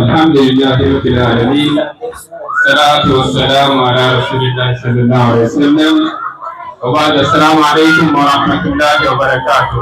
الحمد لله رب العالمين، الصلاة والسلام على رسول الله صلى الله عليه وسلم، وبعد، السلام عليكم ورحمة الله وبركاته.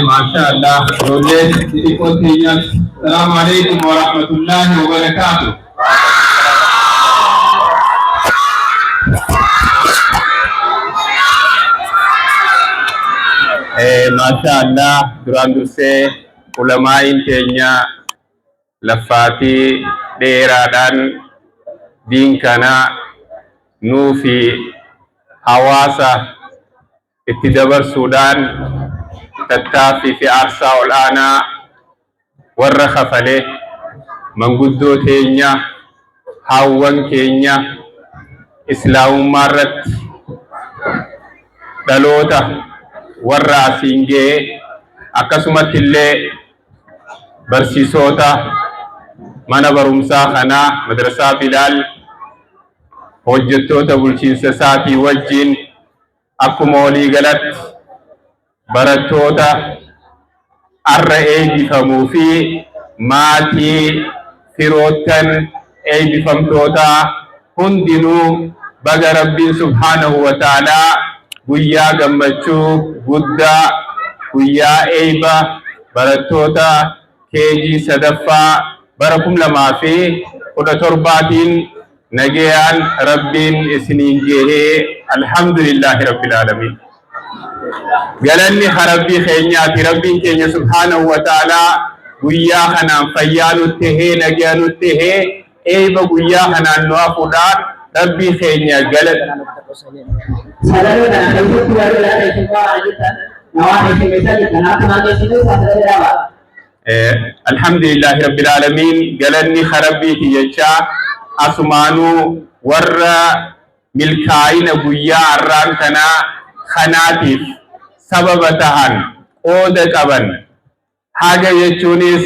ما شاء الله، ijoolleen xixiqqoo teenyas، السلام عليكم ورحمة الله وبركاته. ما شاء الله، duraan dursee ulamaa'iin teenya laffaatii dheeraadhaan diin kana nuu fi hawaasa itti dabarsuudhaan tattaaffii fi aarsaa ol'aanaa warra kafale, manguddoo teenya, haawwan keenya islaamummaa irratti dhaloota warra asiin ga'e, akkasumatti illee barsiisota mana barumsaa kanaa, Madrasaa Bilaal, hojjettoota bulchiinsa isaatii wajjin, akkuma waliigalatti barattoota arra eebbifamuu fi maatii firoottan eebbifamtoota hundinuu, baga Rabbiin سبحانه وتعالى guyyaa gammachuu guddaa, guyyaa eebba barattoota KG sadaffaa bara 2017n nagayaan Rabbiin isiniin gahee، الحمد لله رب العالمين. Galanni Rabbii keenyaati. Rabbiin keenya سبحانه وتعالى guyyaa kanaan fayyaa nutti tahee, nagaya nutti tahee, eebba guyyaa kanaan nu hafuudhaan Rabbii keenya galata. Sagalee kana keessatti warri laata jettan nawaa keessan jettan akka maal keessanii sagalee dhaabaa. الحمد لله رب العالمين، galanni Rabbiiti jechaa, asumaanuu warra milkaa'ina guyyaa har'aan kanaa kanaatiif sababa tahan, qooda qaban, haga jechuunis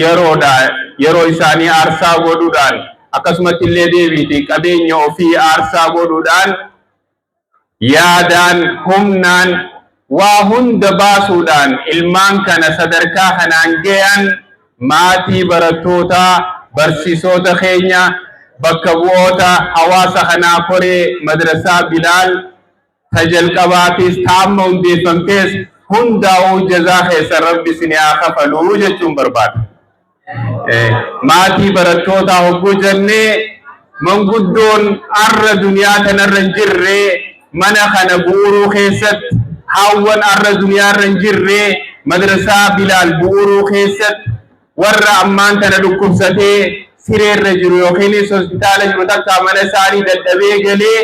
yeroodha, yeroo isaanii aarsaa godhuudhaan, akkasumatti illee deebiiti qabeenya ofii aarsaa godhuudhaan, yaadaan, humnaan, waa hunda baasuudhaan ilmaan kana sadarkaa kanaan gayan, maatii barattootaa, barsiisota keenya, bakka bu'oota hawaasa kanaa, koree Madrasaa Bilaal ta jalqabaatis taamma hundeeffamtees hundaa'uu, jazaa keessan Rabbi isin haa kafaluu jechuun barbaada. Maatii barattootaa hogguu jennee, manguddoon arra duniyaa tanarra hin jirre mana kana bu'uuruu keessatti, haawwan arra duniyaa irra hin jirre Madrasaa Bilaal bu'uuruu keessatti, warra ammaan tana dhukkubsatee sireerra jiru yookiinis hospitaala jiru, takka mana isaanii dadhabee galee,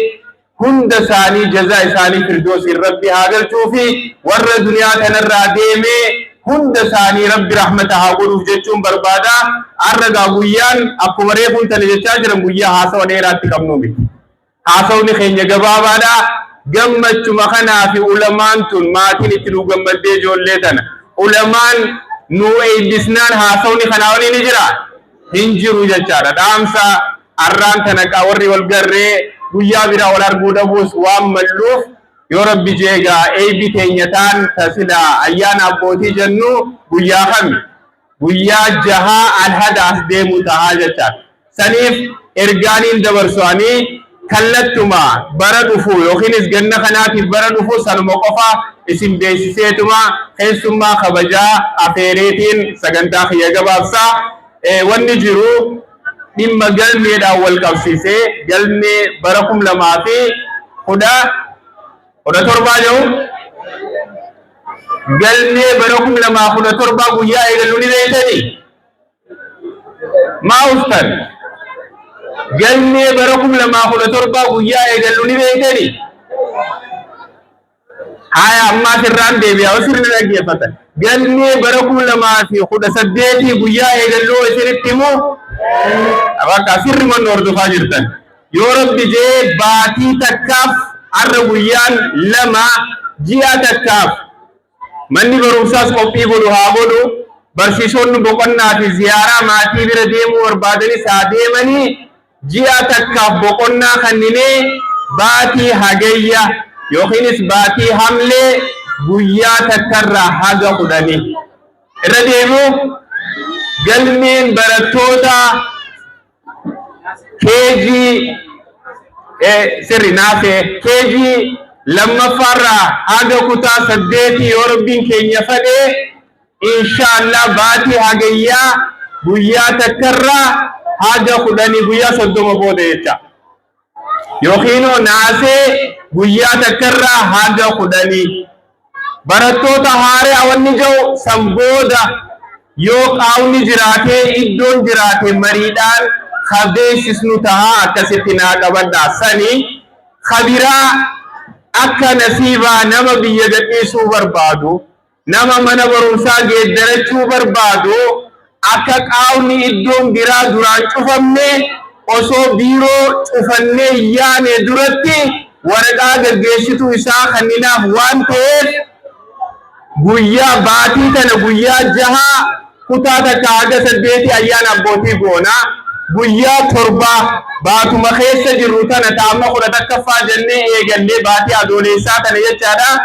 hunda isaanii jazaa isaanii firdoosiin Rabbi haa galchuu fi warra duniyaa tanarraa deemee hunda isaanii Rabbi rahmata haa godhuuf jechuun barbaada. Har'a gaa guyyaan akkuma reefuun tana jechaa jiran guyyaa haasawa dheeraatti qabnu miti. Haasawni keenya gabaabaadha. Gammachuma kanaa fi ulamaan tun maatiin itti nu gammaddee ijoollee tana. Ulamaan nu eebbisnaan haasawni kanaa olii ni jira? Hin jiru jechaadha. Dhaamsa har'aan tana warri wal garree guyyaa biraa wal arguu dhabuus waan malluuf, yoo Rabbi jeegaa eebbi teenya taan tasilaa ayyaana abbootii jennu guyyaa kami? Guyyaa 6 alhada as deemu tahaa jechaadha. Saniif ergaaniin dabarsuanii kallattuma bara dhufu yookiinis ganna kanaatiif bara dhufu sanuma qofa isin beeksiseetuma keessummaa kabajaa afeereetiin sagantaa kiyya gabaabsaa. Wanni jiru dhimma galmeedhaan wal qabsiisee, galmee bara 2017 jiru, galmee bara 2017 guyyaa eegallu ni beektanii? Maa uftan? Galmee bara 2017 guyyaa eegallu ni beektanii? Haya, ammaa sirraan deebi'a, sirni dhaggeeffatan. Galmee bara 2018 guyyaa eegalluu isinitti himu, bakka sirri manni hordofaa jirtan. Yoo Rabbi jee baatii takkaaf, har'a guyyaan 2, ji'a takkaaf manni barumsaas qophii godhu haa godhu, barsiisonni boqonnaa fi ziyaaraa maatii bira deemuu barbaadanis haa deemanii, ji'a takkaaf boqonnaa kanninee baatii Hagayya Yookiinis baatii Hamlee guyyaa takkarraa haga 10. Irra deemu, galmeen barattoota keejii sirri naafee keejii lammaffaarraa haga kutaa saddeetii, yoo Rabbiin keenya fedhee, inshaallah baatii Hagayyaa guyyaa takkarraa haga 10, guyyaa 30 booda jecha, yookiinoo naasee guyyaa takkarraa haga 10. Barattoota haaraa wanni jiru san booda yoo qaawni jiraatee, iddoon jiraate, mariidhaan kabeessisnu tahaa. Akkasitti naa qabadhaa. Sanii kabiraa akka nasiibaa nama biyya gadhiisuu barbaadu, nama mana barumsaa geeddarachuu barbaadu, akka qaawni iddoon biraa duraan cufamne, osoo biiroo cufannee hin yaane duratti waraqaa gaggeessituu isaa kanninaaf waan ta'eef, guyyaa baatii kana guyyaa 6 kutaa 1 haga 8 ayyaana abbootii goona. Guyyaa 7 baatuma keessa jirru tana, taa'amma 11ffaa jennee eegallee, baatii Adoolessaa tana jechaadha,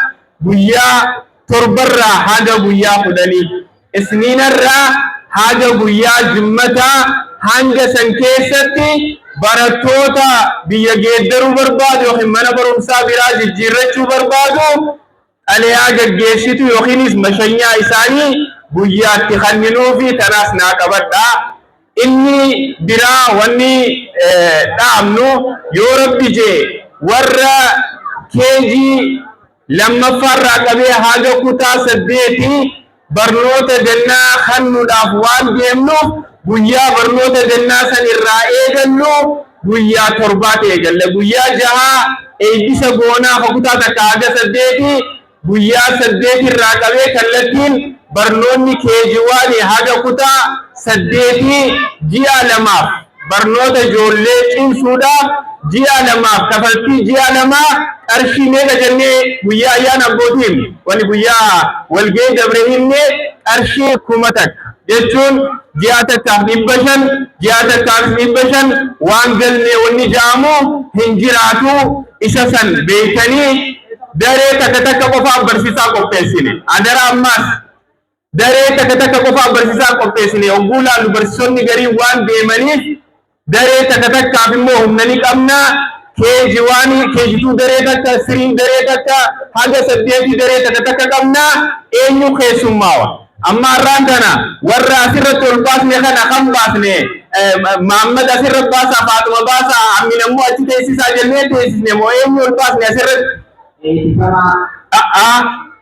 guyyaa 7rraa haga guyyaa 10, Isniinarraa haga guyyaa Jimmataa, hanga san keessatti barattoota biyya geeddaruu barbaadu yookiin mana barumsaa biraa jijjiirrachuu barbaadu xalayaa gaggeessitu yookiinis mashanyaa isaanii guyyaatti kenninuufi tanaas naa qabadhaa. Inni biraa wanni dhaamnu, yoo Rabbi jee, warra keejii lammaffaarraa qabee haga kutaa saddeetii barnoota gannaa kennuudhaaf waan deemnuuf, guyyaa barnoota gannaa san irraa eegallu guyyaa 7tti eegalla. Guyyaa 6 eebbisa goonaa kutaa 1 haga 8, guyyaa 8 irraa qabee kallattiin barnoonni keejiwaanii haga kutaa 8 ji'a 2f barnoota ijoollee cimsuudhaaf, ji'a 2f kafaltii ji'a 2 qarshii meeqa jennee guyyaa ayyaana abbootiin wani guyyaa walgahii dabre himne? Qarshii 1000 jechuun ji'a takkaaf 500, ji'a takkaaf 500. Waan galmee wanni ja'amu hin jiraatu. Isa san beektanii, daree takka takka qofaaf barsiisaa qopheessine. Adara, ammaas daree takka takka qofaaf barsiisaa qopheessine. Hogguu laallu barsiisonni garii waan deemaniif, daree takka takkaaf immoo humna ni qabna. KG one, KG 2 daree takka, threen daree takka, haga saddeetii daree takka takka qabna. Eenyu keessummaawa? Amma har'aan tana warra asirratti ol baasne kana kan baasne, Maammad asirra baasaa, Faaxuma baasaa, Amin ammoo achi teessisaa jennee teessisne moo eenyu ol baasne asirratti? Eebbifamaa. A'aa,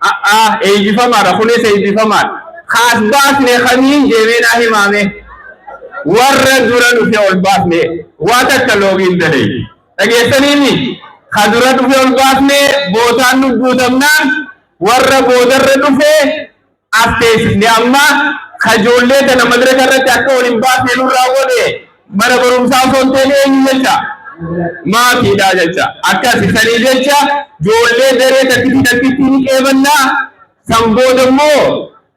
a'aa, eebbifamaadha, kunis eebbifamaadha. Kaas baasne kamiin jeemee naa himaame? Warra dura dhufe ol baasne, waa takka loogiin dalay. Dhageessaniimi? Ka dura dhufe ol baasne, bootaan nu guutamnaan warra boodarra dhufe as teessisne. Amma kajoollee tana madraka irratti akka waliin baasne nurraa godhe mana barumsaa osoo hin ta'in eenyu jecha? Maatiidha jecha. Akkas sanii jecha, ijoollee daree takkitti takkitti ni qeebannaa. San booda immoo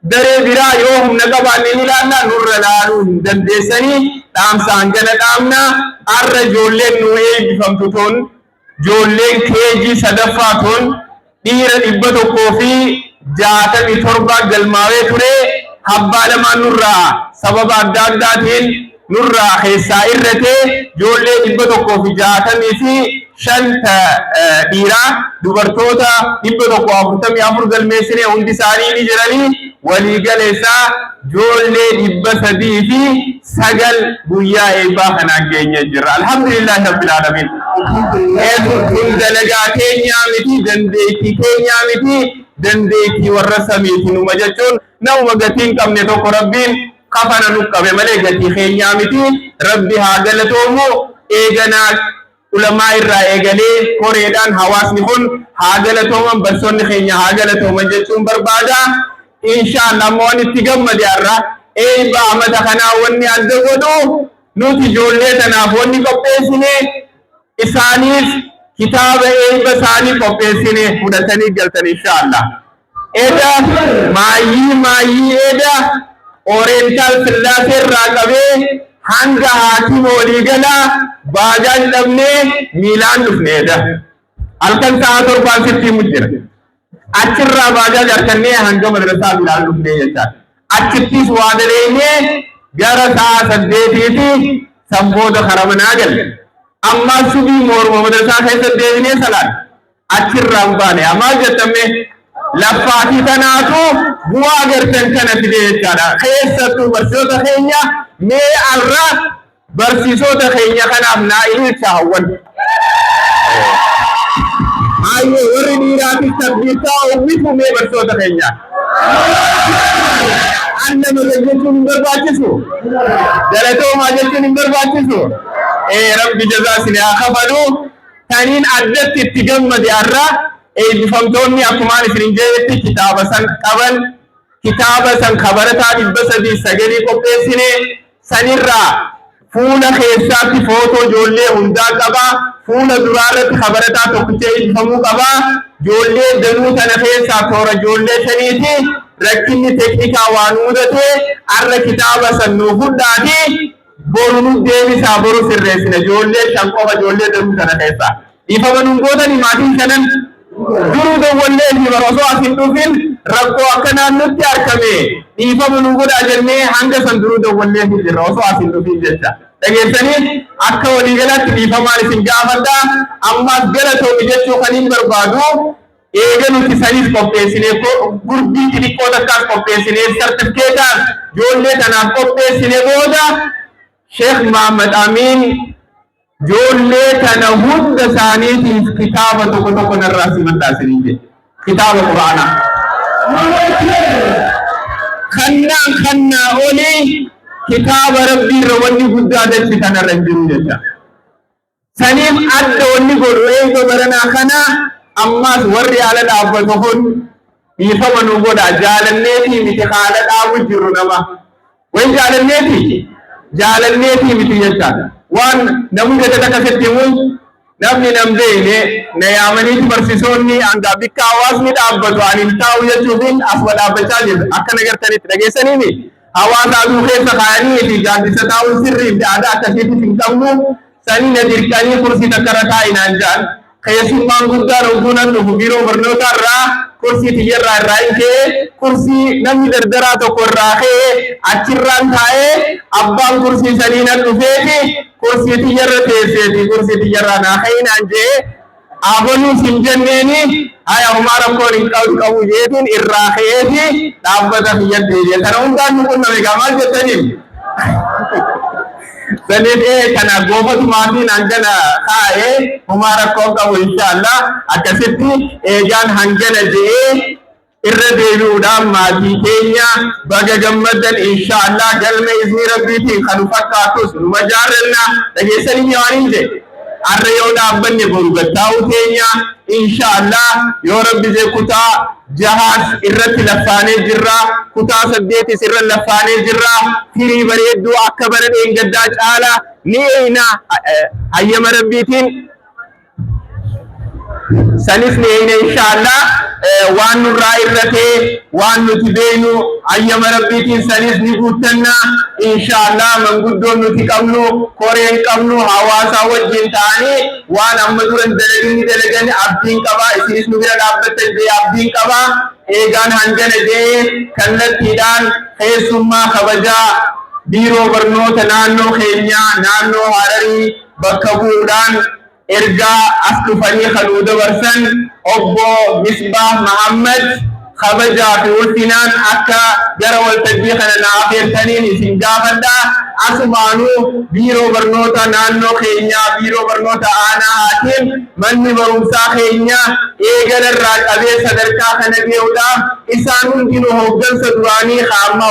daree biraa yoo humna qabaanne ni ilaalla. Nurra laaluu hin dandeessanii, dhaamsa hangana dhaamna. Har'a ijoolleen nu eebbifamtu tun, ijoolleen keejii sadaffaa tun, dhiira 167 galmaawee ture. Habbaa lamaan nurraa sababa adda addaatiin nurraa keessaa irratee, ijoollee 165 dhiiraa, dubartoota 144 galmeessine, hundi isaanii ni jiranii. Waliigaleessaa ijoollee 309 guyyaa eebbaa kanaan geenye jirra. Alhamdulillahi rabbil alamin. Kun dalagaa keenyaa miti, dandeettii keenyaa miti, dandeettii warra samiiti. Numa jechuun namuma gatii hin qabne tokko Rabbiin kafana nu qabe malee gatii keenyaa miti. Rabbi haa galatoomu. Eeganaa ulamaa irraa eegalee koreedhaan hawaasni kun haa galatooman, barsiisonni keenya haa galatooman jechuun barbaada. Inshaallah, amma waan itti gammade, har'a eebba amata kanaa wanni adda godhu, nuti ijoollee tanaaf wanni qopheessine, isaaniif kitaaba eebba isaanii qopheessine fudhatanii galtan inshaallah. Eda maayyii maayyii eda Oriental Sillaasee irraa qabee hanga haakima waliigalaa baajaaj dhabnee miilaan dhufne eda. Halkan sa'a 7n sitti himu jira. Achirraa baajaaj harkannee hanga madrasaa Bilaal dhufnee jechaadha. Achittis waa daleeynee gara sa'a 8tiiti san booda kara manaa galle. Ammaas subii mooruma madrasaa keessa deebinee salaanne. Achirraa hin baane. Haa maal jettan mee? Laffaatii tanaatu bu'aa gartan kana fide jechaadha. Keessattuu barsiisota keenya mee arra barsiisota keenya kanaaf naa ililcha hawwan. Hayyee warri dhiiraatis takbiirtaa uwwisu mee barsiisota keenya. An nama jechuun hin barbaachisu. Galatoomaa jechuun hin barbaachisu. Ee Rabbi jazaa isin haa kafalu. Taniin addatti itti gammade har'a eebbifamtoonni akkumaan isinin jedhetti kitaaba san qaban, kitaaba san ka barataa 309 qopheessine sanirraa fuula keessaatti footoo ijoollee hundaa qaba, fuula duraa irratti ka barataa tokkicha eebbifamuu qaba. Ijoollee danuu tana keessaa toora ijoollee shaniiti rakkinni teknikaa waan mudate har'a kitaaba san nuu fudhaati boru nu deebisaa, boru sirreessina. Ijoollee shan qofa, ijoollee danuu tana keessaa. Dhiifama nun gootanii maatiin shanan? Duruu dawwallee fi bara osoo as hin dhufin rakkoo akkanaan nutti argame dhiifama nu godhaa jennee hanga san duruu dawwallee fi jirra osoo as hin dhufin jecha. Dhageessanii akka waliigalaatti dhiifamaan isin gaafadha. Ammaas galatoomi jechuu kan hin barbaadu. Eega nuti sanis qopheessinee, gurbii xixiqqoo takkaas qopheessinee, sartifikeetaas ijoollee tanaaf qopheessine booda, Sheekh Muhammad Amiin ijoollee tana hunda isaaniitiif kitaaba tokko tokko narraa simadhaa isiniin jedhe. Kitaaba Qur'aanaa. Kannaan kannaa olii kitaaba Rabbii irra wanni guddaa dachi kanarra hin jiru jecha. Saniif adda wanni godhu eega baranaa kana ammaas warri ala dhaabbatu kun dhiifama nu godha, jaalanneetii miti haala dhaabu jiru nama. Way jaalanneetii jaalanneetii miti jechaadha. Waan namni gadi takka sitti himu, namni nan beekne na yaamaniiti barsiisonni hanga bikka hawaasni dhaabbatu ani hin taa'u jechuufin asuma dhaabbachaa jiru akka nagartanitti dhageessaniimi. Hawaasa aduu keessa kaayanii fi gaaddisa taa'uun sirrii fi aadaa akkasiitis hin qabnu. Sanii na dirqanii kursii takka irra taa'i naan ja'an. Keessummaan guddaan hogguu nan dhufu biiroo barnootaa irraa kursii tiyyarraa irraa hin ka'e, kursii namni dardaraa tokko irraa ka'e achirraan taa'ee, abbaan kursii sanii nan dhufeeti kursii tiyyarra teesseeti kursii tiyyarraa naa ka'ii naan je'e. Abaluus hin jenneeni, haya homaa rakkoon hin qabu jeetiin irraa ka'eeti dhaabbata kiyya deebi'e. Kana hundaan nu qunname egaa maal jettaniin? Saniif ee kana goofatumaatiin hangana kaa'ee homaa rakkoon qabu inshaallah. Akkasitti eegaan hangana je'ee irra deebi'uudhaan maatii keenya baga gammaddan. Inshaallah galma iznii Rabbiitiin kan nu fakkaatus numa jaarranna. Dhageessanii waan hin jedhe, har'a yoo dhaabbanne boru gattaa'uu teenya. Inshaallah yoo Rabbi jee kutaa jahaas irratti laffaanee jirra, kutaa saddeetis irra laffaanee jirra. Firii bareedduu akka bara dheengaddaa caala ni eeyna hayyama Rabbiitiin. Sanis ni eeyna inshaallah. Waan nurraa irratee waan nuti beeynu hayyama Rabbiitiin sanis ni guuttanna inshaallah. Manguddoon nuti qabnu, koreen qabnu hawaasaa wajjin ta'anii waan amma duran dalagin ni dalagan abdiin qabaa, isinis nu bira dhaabbattan jee abdiin qabaa. Eegaan hangana jee kallattiidhaan keessummaa kabajaa biiroo barnoota naannoo keenyaa, naannoo Hararii bakka bu'uudhaan ergaa as dhufanii kan nuu dabarsan obbo Misbaah Mahammad kabajaa fi ulfinaan akka gara waltajjii kana na afeertaniin isin gaafadha. Asumaanuu biiroo barnoota naannoo keenyaa, biiroo barnoota aanaa Haatiin, manni barumsaa keenya eegala irraa qabee sadarkaa kana ga'uudhaaf isaan hundinuu hooggansa duraanii kaammaa